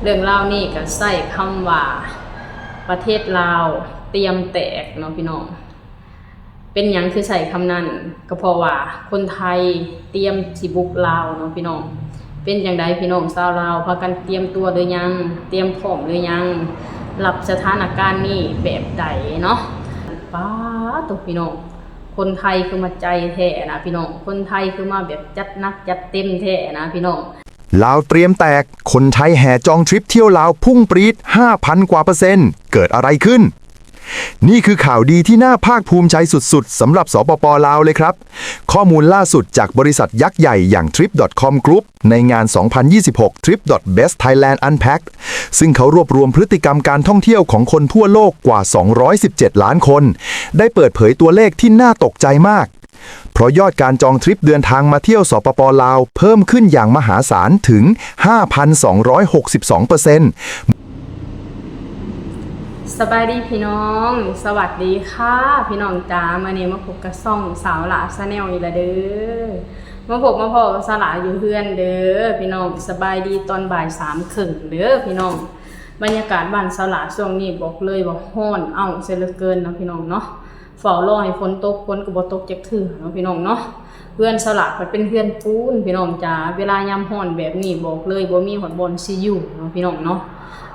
ເລື່ອງລາວນີ້ກໍໃຊ້ຄຳວ່າ ປະເທດລາວຕຽມແຕກເນາະພີ່ນ້ອງ. ເປັນຫຍັງຄືໃຊ້ຄຳນັ້ນ? ກໍເພາະວ່າຄົນໄທຕຽມຊິບຸກລາວເນາະພີ່ນ້ອງ. ເປັນຈັ່ງໃດພີ່ນ້ອງຊາວລາວ ພາກັນຕຽມຕົວຫຼືຍັງ? ຕຽມພ້ອມຫຼືຍັງ? ຮັບສະຖານະການນີ້ແບບໃດເນາະ? ປາດໂທ້ພີ່ນ້ອງ ຄົນໄທຄືມາໃຈແທ້ນະພີ່ນ້ອງ. ຄົນໄທຄືມາແບບຈັດໜັກຈັດເຕັມແທ້ນະພີ່ນ້ອງ. ລາວເຕຣີຍມແຕກ ຄົນໄທແຫ່ຈອງທຣິບທ່ຽວລາວພຸ່ງປຣີດ ຫ້າພັນກວ່າເປີເຊັນ ເກີດອະໄລຂຶ້ນ? ນີ້ຄືຂ່າວດີທີ່ໜ້າພາກພູມໃຈສຸດໆ ສຳລັບ ສປປ ລາວ ເລີຍຄັບ. ຂໍ້ມູນລ່າສຸດຈາກບໍລິສັດຍັກໃຫຍ່ຢ່າງ Trip dot com Group ໃນງານ ສອງພັນຊາວຫົກ Trip dot Best Thailand Unpacked ຊຶ່ງເຂົາລວບລວມພຶດຕິກຳການທ່ອງທ່ຽວຂອງຄົນທົ່ວໂລກກວ່າ ສອງຮ້ອຍສິບເຈັດລ້ານຄົນ ໄດ້ເປີດເຜີຍຕົວເລກທີ່ໜ້າຕົກໃຈມາກ ເພາະຍອດການຈອງທຣິບເດີນທາງມາທ່ຽວ ສປປ ລາວ ເພີ່ມຂຶ້ນຢ່າງມະຫາສານເຖິງ ຫ້າພັນສອງຮ້ອຍຫົກສິບສອງເປີເຊັນ. ສະບາຍດີພີ່ນ້ອງ ສະຫວັດດີຄ່ະພີ່ນ້ອງຈ໋າ. ມື້ນີ້ມາພົບກັບຊ່ອງສາວຫຼ້າ Channel ອີກແລ້ວເດີ. ມາພົບມາພໍ້ກັບສາວຫຼ້າຢູ່ເຮືອນເດີພີ່ນ້ອງ. ສະບາຍດີຕອນບ່າຍສາມເຄິ່ງເດີພີ່ນ້ອງ. ບັນຍາກາດບ້ານສາວຫຼ້າຊ່ວງນີ້ບອກເລີຍວ່າຮ້ອນເອົ້າເສຍເຫຼືອເກີນເນາະພີ່ນ້ອງເນາະ. ເຝົ້າລໍໃຫ້ຝົນຕົກ ຝົນກໍບໍ່ຕົກຈັກເທື່ອເນາະພີ່ນ້ອງເນາະ. ເຮືອນສາວຫຼ້າພັດເປັນເຮືອນປູນພີ່ນ້ອງຈ໋າ. ເວລາຍາມຮ້ອນແບບນີ້ບອກເລີຍບໍ່ມີຮອດບ່ອນຊິຢູ່ເນາະພີ່ນ້ອງເນາະ.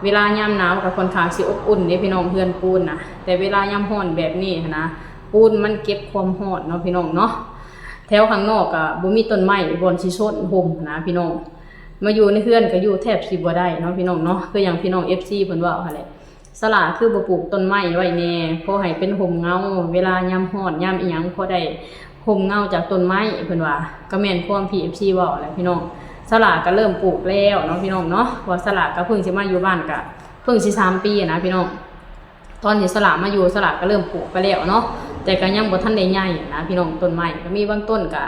ເວລາຍາມໜາວກໍຄ່ອນຂ້າງຊິອົບອຸ່ນເດ້ພີ່ນ້ອງ ເຮືອນປູນນະ. ແຕ່ເວລາຍາມຮ້ອນແບບນີ້ຫັ້ນນະ ປູນມັນເກັບຄວາມຮ້ອນເນາະພີ່ນ້ອງເນາະ. ແຖວຂ້າງນອກກໍບໍ່ມີຕົ້ນໄມ້ບ່ອນຊິຊົນຮົ່ມນະພີ່ນ້ອງ. ມາຢູ່ໃນເຮືອນກໍຢູ່ແທບຊິບໍ່ໄດ້ເນາະພີ່ນ້ອງເນາະ. ຄືຫຍັງພີ່ນ້ອງ ເອັຟຊີ ເພິ່ນເວົ້າຫັ້ນແຫຼະ. ສາວຫຼ້າຄືບໍ່ປູກຕົ້ນໄມ້ໄວ້ແດ່ ພໍໃຫ້ເປັນຮົ່ມເງົາ ເວລາຍາມຮ້ອນຍາມອີ່ຫຍັງ ພໍໄດ້ຮົ່ມເງົາຈາກຕົ້ນໄມ້ ເພິ່ນວ່າ. ກໍແມ່ນຄວາມທີ່ ເອັຟຊີ ເວົ້າແຫຼະພີ່ນ້ອງ. ສາວຫຼ້າກໍເລີ່ມປູກແລ້ວເນາະພີ່ນ້ອງເນາະ ເພາະວ່າສາວຫຼ້າກໍເພິ່ງຊິມາຢູ່ບ້ານ ກໍເພິ່ງຊິສາມປີນະພີ່ນ້ອງ. ຕອນທີ່ສາວຫຼ້າມາຢູ່ ສາວຫຼ້າກໍເລີ່ມປູກໄປແລ້ວເນາະ ແຕ່ກໍຍັງບໍ່ທັນໄດ້ໃຫຍ່ນະພີ່ນ້ອງ. ຕົ້ນໄມ້ກໍມີບາງຕົ້ນກໍ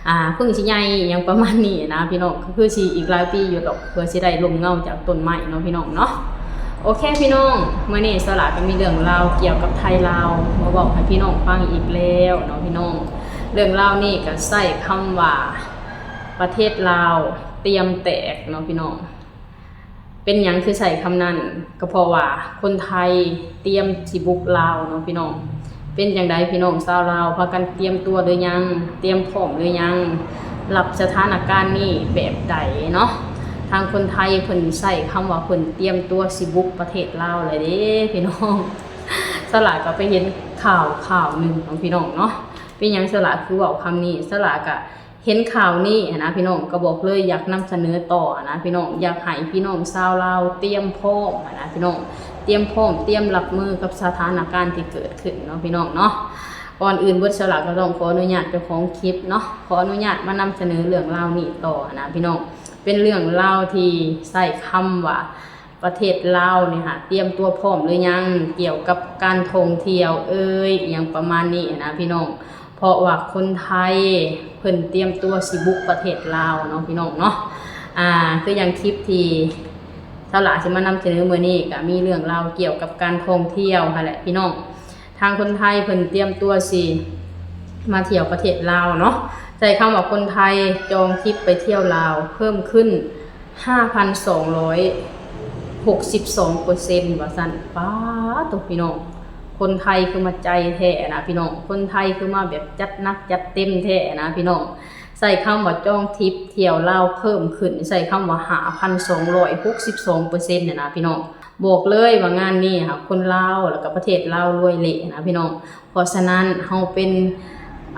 ອ່າ ເພິ່ງຊິໃຫຍ່ຫຍັງປະມານນີ້ນະພີ່ນ້ອງ. ກໍຄືຊິອີກຫຼາຍປີຢູ່ດອກ ເພື່ອຊິໄດ້ຮົ່ມເງົາຈາກຕົ້ນໄມ້ເນາະພີ່ນ້ອງເນາະ. ໂອເຄພີ່ນ້ອງ ມື້ນີ້ສາວຫຼ້າກໍມີເລື່ອງລາວກ່ຽວກັບໄທລາວມາເວົ້າໃຫ້ພີ່ນ້ອງຟັງອີກແລ້ວເນາະພີ່ນ້ອງ. ເລື່ອງລາວນີ້ກໍໃຊ້ຄຳວ່າ ປະເທດລາວຕຽມແຕກເນາະພີ່ນ້ອງ. ເປັນຫຍັງຄືໃຊ້ຄຳນັ້ນ? ກໍເພາະວ່າຄົນໄທຕຽມຊິບຸກລາວເນາະພີ່ນ້ອງ. ເປັນຈັ່ງໃດພີ່ນ້ອງຊາວລາວ ພາກັນຕຽມຕົວຫຼືຍັງ? ຕຽມພ້ອມຫຼືຍັງ? ຮັບສະຖານະການນີ້ແບບໃດເນາະ? ທາງຄົນໄທເພິ່ນໃຊ້ຄຳວ່າເພິ່ນຕຽມຕົວຊິບຸກປະເທດລາວແລ້ວເດ້ພີ່ນ້ອງ. ສາວຫຼ້າກໍໄປເຫັນຂ່າວຂ່າວໜຶ່ງເນາະພີ່ນ້ອງເນາະ. ເປັນຫຍັງສາວຫຼ້າຄືເວົ້າຄຳນີ້? ສາວຫຼ້າກໍ ເຫັນຂ່າວນີ້ຫັ້ນນະພີ່ນ້ອງ ກໍບອກເລີຍຢາກນຳສະເໜີຕໍ່ຫັ້ນນະພີ່ນ້ອງ. ຢາກໃຫ້ພີ່ນ້ອງຊາວລາວຕຽມພ້ອມຫັ້ນນະພີ່ນ້ອງ ຕຽມພ້ອມ ຕຽມຮັບມືກັບສະຖານະການທີ່ເກີດຂຶ້ນເນາະພີ່ນ້ອງເນາະ. ກ່ອນອື່ນເບິດສາວຫຼ້າກໍຕ້ອງຂໍອະນຸຍາດເຈົ້າຂອງຄລິບເນາະ ຂໍອະນຸຍາດມານຳສະເໜີເລື່ອງລາວນີ້ຕໍ່ຫັ້ນນະພີ່ນ້ອງ. ເປັນເລື່ອງລາວທີ່ໃຊ້ຄຳວ່າ ປະເທດລາວນີ້ຫາ ຕຽມຕົວພ້ອມຫຼືຍັງ ກ່ຽວກັບການທ່ອງທ່ຽວເອີຍ ອີ່ຫຍັງປະມານນີ້ຫັ້ນນະພີ່ນ້ອງ. ເພາະວ່າຄົນໄທເພິ່ນຕຽມຕົວຊິບຸກປະເທດລາວເນາະພີ່ນ້ອງເນາະ. ອ່າ ຄືຢ່າງຄລິບທີ່ສາວຫຼ້າຊິມານຳສະເໜີມື້ນີ້ ກໍມີເລື່ອງລາວກ່ຽວກັບການທ່ອງທ່ຽວຫັ້ນແຫຼະພີ່ນ້ອງ. ທາງຄົນໄທເພິ່ນຕຽມຕົວຊິມາທ່ຽວປະເທດລາວເນາະ. ໃຊ້ຄຳວ່າຄົນໄທຈອງທຣິບໄປທ່ຽວລາວເພີ່ມຂຶ້ນ ຫ້າພັນສອງຮ້ອຍຫົກສິບສອງເປີເຊັນ ວ່າຊັ້ນ. ປາດໂທ້ ພີ່ນ້ອງ ຄົນໄທຄືມາໃຈແທ້ນະພີ່ນ້ອງ. ຄົນໄທຄືມາແບບຈັດໜັກຈັດເຕັມແທ້ນະພີ່ນ້ອງ. ໃຊ້ຄຳວ່າຈອງທຣິບທ່ຽວລາວເພີ່ມຂຶ້ນ ໃຊ້ຄຳວ່າ ຫ້າພັນສອງຮ້ອຍຫົກສິບສອງເປີເຊັນ ຫັ້ນນະພີ່ນ້ອງ. ບອກເລີຍວ່າງານນີ້ຫາ ຄົນລາວ ແລ້ວກໍປະເທດລາວລວຍເລະນະພີ່ນ້ອງ. ເພາະສະນັ້ນເຮົາເປັນ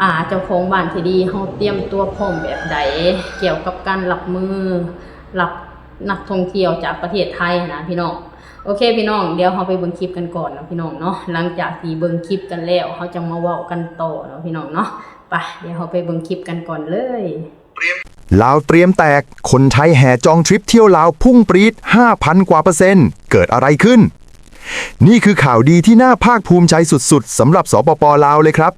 ອ່າ ເຈົ້າຂອງບ້ານທີ່ດີ ເຮົາຕຽມຕົວພ້ອມແບບໃດ ກ່ຽວກັບການຮັບມື ຮັບນັກທ່ອງທ່ຽວຈາກປະເທດໄທນະພີ່ນ້ອງ. ໂອເຄພີ່ນ້ອງ ດຽວເຮົາໄປເບິ່ງຄລິບກັນກ່ອນເນາະພີ່ນ້ອງເນາະ. ຫຼັງຈາກທີ່ເບິ່ງຄລິບກັນແລ້ວ ເຮົາຈັ່ງມາເວົ້າກັນຕໍ່ເນາະພີ່ນ້ອງເນາະ. ໄປ ດຽວເຮົາໄປເບິ່ງຄລິບກັນກ່ອນເລີຍ. ລາວເຕຣີຍມແຕກ ຄົນໄທແຫ່ຈອງທຣິບທ່ຽວລາວພຸ່ງປຣີດ ຫ້າພັນກວ່າເປີເຊັນ ເກີດອະໄລຂຶ້ນ? ນີ້ຄືຂ່າວດີທີ່ໜ້າພາກພູມໃຈສຸດໆ ສຳລັບ ສປປ ລາວ ເລີຍຄັບ.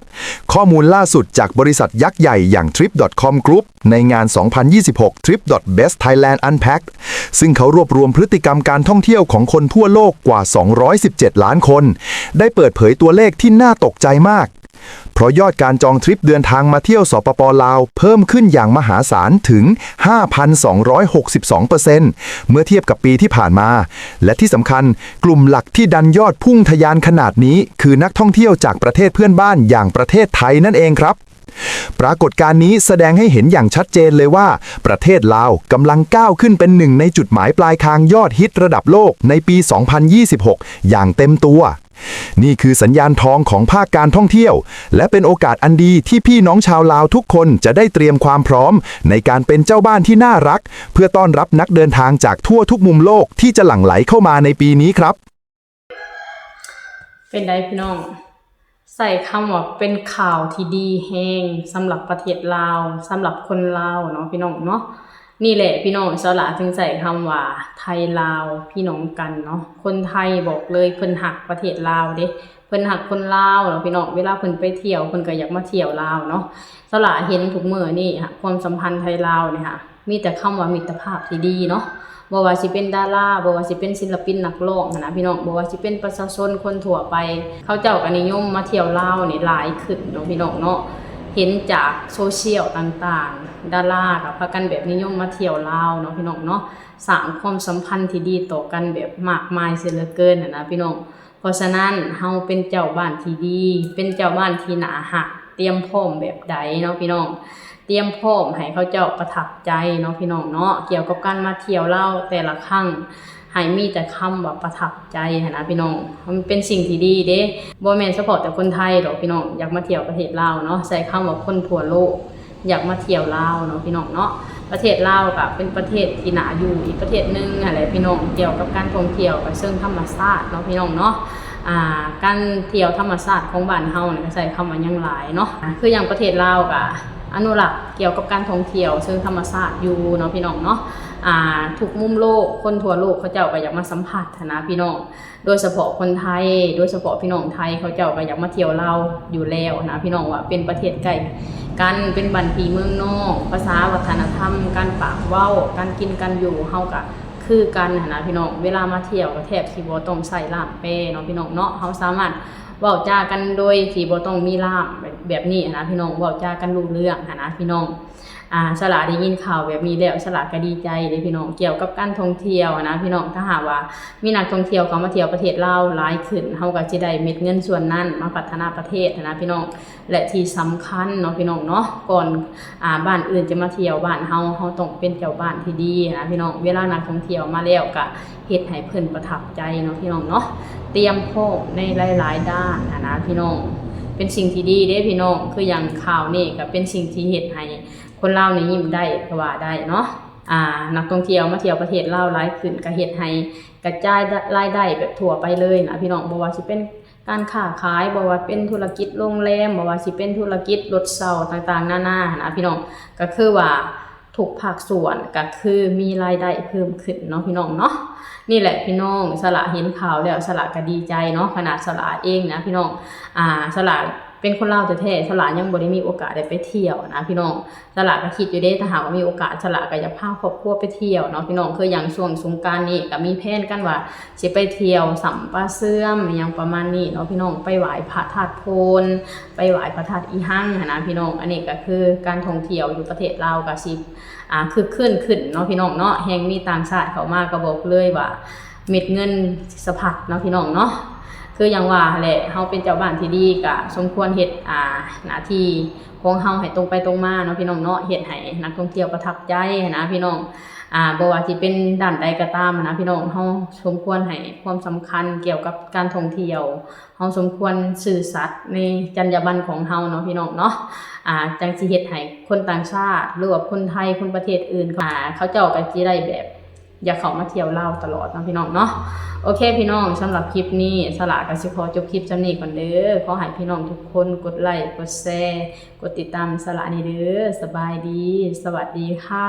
ຂໍ້ມູນລ່າສຸດຈາກບໍລິສັດຍັກໃຫຍ່ຢ່າງ Trip dot com Group ໃນງານ ສອງພັນຊາວຫົກ Trip dot Best Thailand Unpacked ຊຶ່ງເຂົາລວບລວມພຶດຕິກຳການທ່ອງທ່ຽວຂອງຄົນທົ່ວໂລກກວ່າ ສອງຮ້ອຍສິບເຈັດລ້ານຄົນ ໄດ້ເປີດເຜີຍຕົວເລກທີ່ໜ້າຕົກໃຈມາກ. ເພ เพราะยอดการจองทริปเดินทางมาเที่ยว สปป ลาว เพิ่มขึ้นอย่างมหาศาลถึง ห้าพันสองร้อยหกสิบสองเปอร์เซ็นต์ เมื่อเทียบกับปีที่ผ่านมา และที่สำคัญ กลุ่มหลักที่ดันยอดพุ่งทะยานขนาดนี้ คือนักท่องเที่ยวจากประเทศเพื่อนบ้านอย่างประเทศไทยนั่นเองครับ ปรากฏการณ์นี้แสดงให้เห็นอย่างชัดเจนเลยว่า ประเทศลาวกำลังก้าวขึ้นเป็นหนึ่งในจุดหมายปลายทางยอดฮิตระดับโลกในปี สองพันยี่สิบหก อย่างเต็มตัว นี่คือสัญญาณทองของภาคการท่องเที่ยว และเป็นโอกาสอันดีที่พี่น้องชาวลาวทุกคนจะได้เตรียมความพร้อมในการเป็นเจ้าบ้านที่น่ารัก เพื่อต้อนรับนักเดินทางจากทั่วทุกมุมโลกที่จะหลั่งไหลเข้ามาในปีนี้ครับ เป็นไดพี่น้อง ใช้คำว่าเป็นข่าวที่ดีแฮงสำหรับประเทศลาว สำหรับคนลาวเนาะพี่น้องเนาะ นี่แหละพี่น้อง สาวหลาจึงใช้คำว่าไทยลาวพี่น้องกันเนาะ คนไทยบอกเลยเพิ่นฮักประเทศลาวเด้ เพิ่นฮักคนลาวเนาะพี่น้อง เวลาเพิ่นไปเที่ยวเพิ่นก็อยากมาเที่ยวลาวเนาะ สาวหลาเห็นทุกมื้อนี้ค่ะ ความสัมพันธ์ไทยลาวนี่ค่ะ มีแต่คำว่ามิตรภาพที่ดีเนาะ บ่ว่าสิเป็นดารา บ่ว่าสิเป็นศิลปินนักร้องหั้นนะพี่น้อง บ่ว่าสิเป็นประชาชนคนทั่วไป เขาเจ้าก็นิยมมาเที่ยวลาวนี่หลายขึ้นเนาะพี่น้องเนาะ เห็นจากโซเชียลต่างๆ ดาราก็พากันแบบนิยมมาเที่ยวลาวเนาะพี่น้องเนาะ สร้างความสัมพันธ์ที่ดีต่อกันแบบมากมายเสียเหลือเกินหั้นนะพี่น้อง เพราะฉะนั้นเฮาเป็นเจ้าบ้านที่ดี เป็นเจ้าบ้านที่น่าฮัก เตรียมพร้อมแบบใดเนาะพี่น้อง เตรียมพร้อมให้เขาเจ้าประทับใจเนาะพี่น้องเนาะ เกี่ยวกับการมาเที่ยวลาวแต่ละครั้ง ให้มีแต่คำว่าประทับใจหั้นนะพี่น้อง มันเป็นสิ่งที่ดีเด้ บ่แม่นเฉพาะแต่คนไทยดอกพี่น้อง อยากมาเที่ยวประเทศลาวเนาะ ใช้คำว่าคนทั่วโลก อยากมาเที่ยวลาวเนาะพี่น้องเนาะ ประเทศลาวก็เป็นประเทศที่น่าอยู่อีกประเทศหนึ่งหั้นแหละพี่น้อง เกี่ยวกับการท่องเที่ยวก็เชิงธรรมชาติเนาะพี่น้องเนาะ อ่า การเที่ยวธรรมชาติของบ้านเฮานี่ก็ใช้คำว่ายังหลายเนาะ อ่า คืออย่างประเทศลาวก็อนุรักษ์เกี่ยวกับการท่องเที่ยวเชิงธรรมชาติอยู่เนาะพี่น้องเนาะ อ่า ทุกมุมโลก คนทั่วโลกเขาเจ้าก็อยากมาสัมผัสหั้นนะพี่น้อง โดยเฉพาะคนไทย โดยเฉพาะพี่น้องไทย เขาเจ้าก็อยากมาเที่ยวลาวอยู่แล้วหั้นนะพี่น้อง ว่าเป็นประเทศใกล้กัน เป็นบ้านพี่เมืองน้อง ภาษา วัฒนธรรม การปากเว้า การกินการอยู่ เฮาก็คือกันหั้นนะพี่น้อง เวลามาเที่ยวก็แทบสิบ่ต้องใช้ล่ามแปลเนาะพี่น้องเนาะ เฮาสามารถเว้าจากันโดยที่บ่ต้องมีล่ามแบบนี้หั้นนะพี่น้อง เว้าจากันรู้เรื่องหั้นนะพี่น้อง ອ່າ ສະຫຼາໄດ້ຍິນຂ່າວແບບນີ້ແລ້ວ ສະຫຼາກໍດີໃຈເດ້ພີ່ນ້ອງ ກ່ຽວກັບການທ່ອງທ່ຽວນະພີ່ນ້ອງ. ຖ້າຫາກວ່າມີນັກທ່ອງທ່ຽວເຂົ້າມາທ່ຽວປະເທດລາວຫຼາຍຂຶ້ນ ເຮົາກໍຊິໄດ້ເມັດເງິນສ່ວນນັ້ນມາພັດທະນາປະເທດຫັ້ນນະພີ່ນ້ອງ. ແລະທີ່ສຳຄັນເນາະພີ່ນ້ອງເນາະ ກ່ອນ ອ່າ ບ້ານອື່ນຈະມາທ່ຽວບ້ານເຮົາ ເຮົາຕ້ອງເປັນເຈົ້າບ້ານທີ່ດີຫັ້ນນະພີ່ນ້ອງ. ເວລານັກທ່ອງທ່ຽວມາແລ້ວກະເຮັດໃຫ້ເພິ່ນປະທັບໃຈເນາະພີ່ນ້ອງເນາະ. ຕຽມພ້ອມໃນຫຼາຍໆດ້ານຫັ້ນນະພີ່ນ້ອງ ເປັນສິ່ງທີ່ດີເດ້ພີ່ນ້ອງ. ຄືຢ່າງຂ່າວນີ້ກະເປັນສິ່ງທີ່ເຮັດໃຫ້ ຄົນລາວນີ້ຍິ້ມໄດ້ກໍວ່າໄດ້ເນາະ. ອ່າ ນັກທ່ອງທ່ຽວມາທ່ຽວປະເທດລາວຫຼາຍຂຶ້ນ ກໍເຮັດໃຫ້ກະຈາຍລາຍໄດ້ແບບທົ່ວໄປເລີຍນະພີ່ນ້ອງ. ບໍ່ວ່າຊິເປັນການຄ້າຂາຍ ບໍ່ວ່າເປັນທຸລະກິດໂຮງແຮມ ບໍ່ວ່າຊິເປັນທຸລະກິດລົດເຊົ່າຕ່າງໆນານານະພີ່ນ້ອງ. ກໍຄືວ່າທຸກພາກສ່ວນກໍຄືມີລາຍໄດ້ເພີ່ມຂຶ້ນເນາະພີ່ນ້ອງເນາະ. ນີ້ແຫຼະພີ່ນ້ອງ ສະຫຼາເຫັນຂ່າວແລ້ວ ສະຫຼາກໍດີໃຈເນາະ. ຂະໜາດສະຫຼາເອງນະພີ່ນ້ອງ ອ່າ ສະຫຼາ ເປັນຄົນລາວແທ້ໆ ສະຫຼາຍັງບໍ່ໄດ້ມີໂອກາດໄດ້ໄປທ່ຽວນະພີ່ນ້ອງ. ສະຫຼາກໍຄິດຢູ່ເດ້ ຖ້າຫາກວ່າມີໂອກາດ ສະຫຼາກໍຢາກພາຄອບຄົວໄປທ່ຽວເນາະພີ່ນ້ອງ. ຄືຢ່າງຊ່ວງສົງການນີ້ກໍມີແຜນກັນວ່າຊິໄປທ່ຽວຊຳປາເຊື່ອມ ອີ່ຫຍັງປະມານນີ້ເນາະພີ່ນ້ອງ. ໄປໄຫວ້ພະທາດໂພນ ໄປໄຫວ້ພະທາດອີ່ຫຍັງຫັ້ນນະພີ່ນ້ອງ. ອັນນີ້ກໍຄືການທ່ອງທ່ຽວຢູ່ປະເທດລາວກໍຊິ ອ່າ ຄຶກຄື້ນຂຶ້ນເນາະພີ່ນ້ອງເນາະ. ແຮ່ງມີຕ່າງຊາດເຂົ້າມາ ກໍບອກເລີຍວ່າເມັດເງິນສະພັດເນາະພີ່ນ້ອງເນາະ. ຄືຢ່າງວ່າຫັ້ນແຫຼະ ເຮົາເປັນເຈົ້າບ້ານທີ່ດີ ກະສົມຄວນເຮັດ ອ່າ ໜ້າທີ່ຂອງເຮົາໃຫ້ຕົງໄປຕົງມາເນາະພີ່ນ້ອງເນາະ. ເຮັດໃຫ້ນັກທ່ອງທ່ຽວປະທັບໃຈຫັ້ນນະພີ່ນ້ອງ. ອ່າ ບໍ່ວ່າຊິເປັນດ້ານໃດກໍຕາມຫັ້ນນະພີ່ນ້ອງ ເຮົາສົມຄວນໃຫ້ຄວາມສຳຄັນກ່ຽວກັບການທ່ອງທ່ຽວ. ເຮົາສົມຄວນຊື່ສັດໃນຈັນຍາບັນຂອງເຮົາເນາະພີ່ນ້ອງເນາະ. ອ່າ ຈັ່ງຊິເຮັດໃຫ້ຄົນຕ່າງຊາດ ຫຼືວ່າຄົນໄທ ຄົນປະເທດອື່ນ ເຂົາເຈົ້າກໍຊິໄດ້ແບບ ຢາກເຂົ້າມາທ່ຽວລາວຕະຫຼອດເນາະພີ່ນ້ອງເນາະ. ໂອເຄພີ່ນ້ອງ ສຳລັບຄລິບນີ້ ສະຫຼາກໍຊິຂໍຈົບຄລິບສ່ຳນີ້ກ່ອນເດີ. ຂໍໃຫ້ພີ່ນ້ອງທຸກຄົນກົດໄລກ ກົດແຊ ກົດຕິດຕາມສະຫຼາແດ່ເດີ. ສະບາຍດີ ສະຫວັດດີຄ່ະ.